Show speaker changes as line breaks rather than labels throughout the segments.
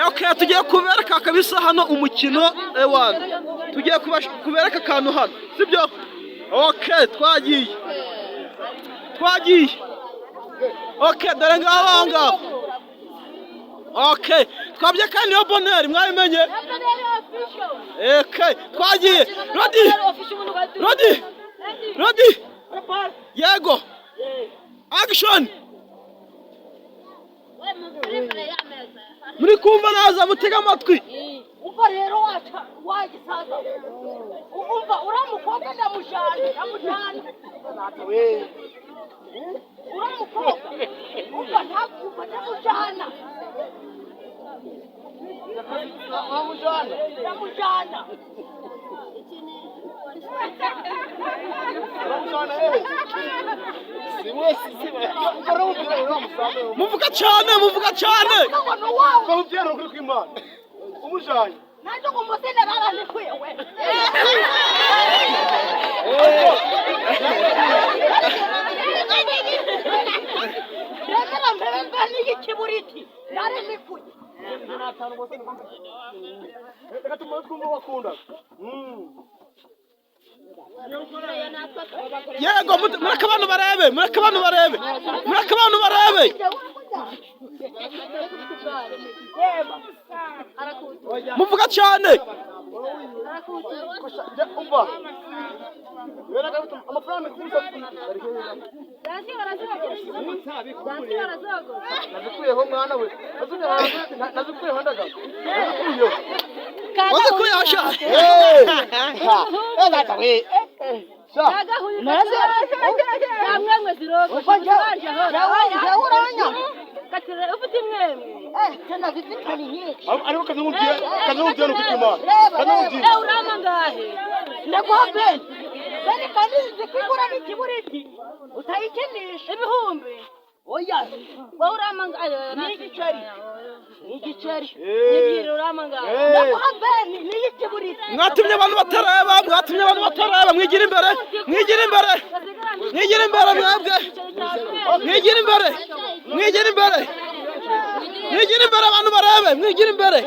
Okay, tugiye kubereka kabisa hano umukino ewana. Tugiye kubereka akantu hano, sibyo? Okay, twagiye. Twagiye. Okay, dore ngaba aho ngaho. Okay, twabye kandi niyo Bonheur, mwabimenye? Okay, twagiye. Ready? Ready? Ready? Yego. Action! Muri kumva naza mutega amatwi.
Umva rero, waca wagisaza, umva uriya mukobwa ndamujyana, ndamujyana uriya mukobwa. Umva, ntabwo ndamujyana, ndamujyana.
Muvuga cyane, muvuga cyane.
Ngo ni uwawe.
Ukamubwira ukuri kw'Imana umujanye.
Nanjye ngo umusene barandikuye we. Remera mbere mbe n'iyikiburiti naremikuye.
Reka tumuhe twumve wakundaga.
Yego, mureke abantu barebe, mureke abantu barebe, mureke abantu barebe. Muvuga cyane.
Umva, amafaranga nazikuyeho mwana we, nazikuyeho ndaga, nazikuyeho.
Wazikuyeho sha.
Ariko kazamubwira, kazamubwira ukuri kw'Imana, kazamubwira.
Ndaguha beni beni kandi zikwigura n'ikiburiti utayikinisha.
Ibihumbi.
Oya.
Wowe uramangaye.
Ni igiceri, ni igiceri.
Nibwira uramangaye.
Ndaguha beni n'iyikiburiti.
Mwatumye abantu batareba, mwatumye abantu batareba. Mwigira imbere, mwigira imbere, mwigira imbere mwebwe. Mwigira imbere, mwigira imbere, mwigira imbere abantu barebe, mwigira imbere,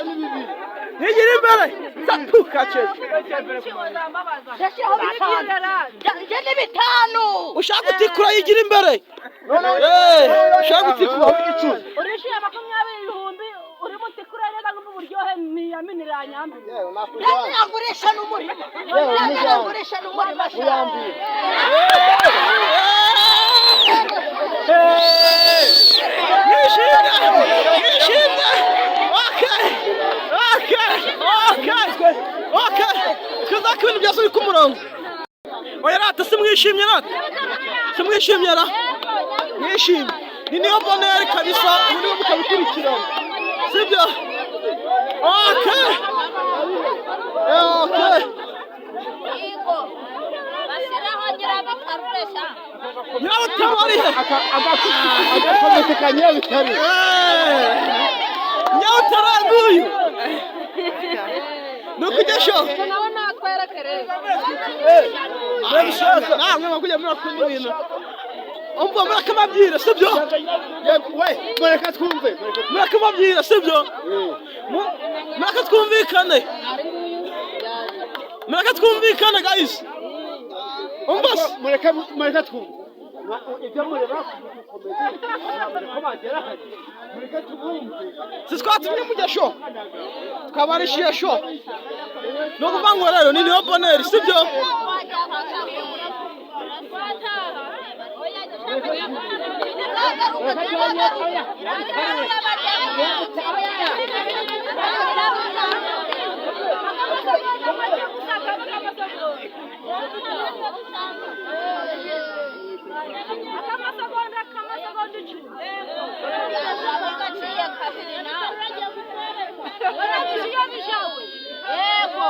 mwigira imbere. Sapuka cye.
Ndashyiraho bitanu, njye ni bitanu.
Ushaka gutikura yigira imbere. Eh, ushaka gutikura.
Icumi.
Urishyuye 20 ibihumbi urimo utikura neza ngo uburyohe ntiyaminira nyambere.
Ndetse ngurisha n'umurima, ndetse ngurisha n'umurima.
Mwishimye, mwishimye. Okay, okay, okay, okay. Twizako ibintu byose biri ku murongo. Oya rata, simwishimye rata, simwishimye ra, mwishimye. Ni niyo Bonheur kabisa, ubu niwe mukabikurikirana, sibyo? Okay, okay. Nyirabutare ari he?
Agakomete ka Nyirabutare.
Nyirabutare nguyu ni ukugesho.
Nawe natwereke rero.
Namwe mwakujya murakunda ibintu, umva murakamabwira, sibyo?
We, mureka twumve.
Murakamabwira, sibyo? Mureka twumvikane, mureka twumvikane guys. Umva se.
Mureka, mureka twumve ibyo mureba ko bagera hano, mureka tubumve.
Si twatumye mujya sho, twabarishiye sho. Ni ukuvuga ngo rero ni niyo Bonheur, sibyo?
Akamasegonda, akamasegonda 10. Yego.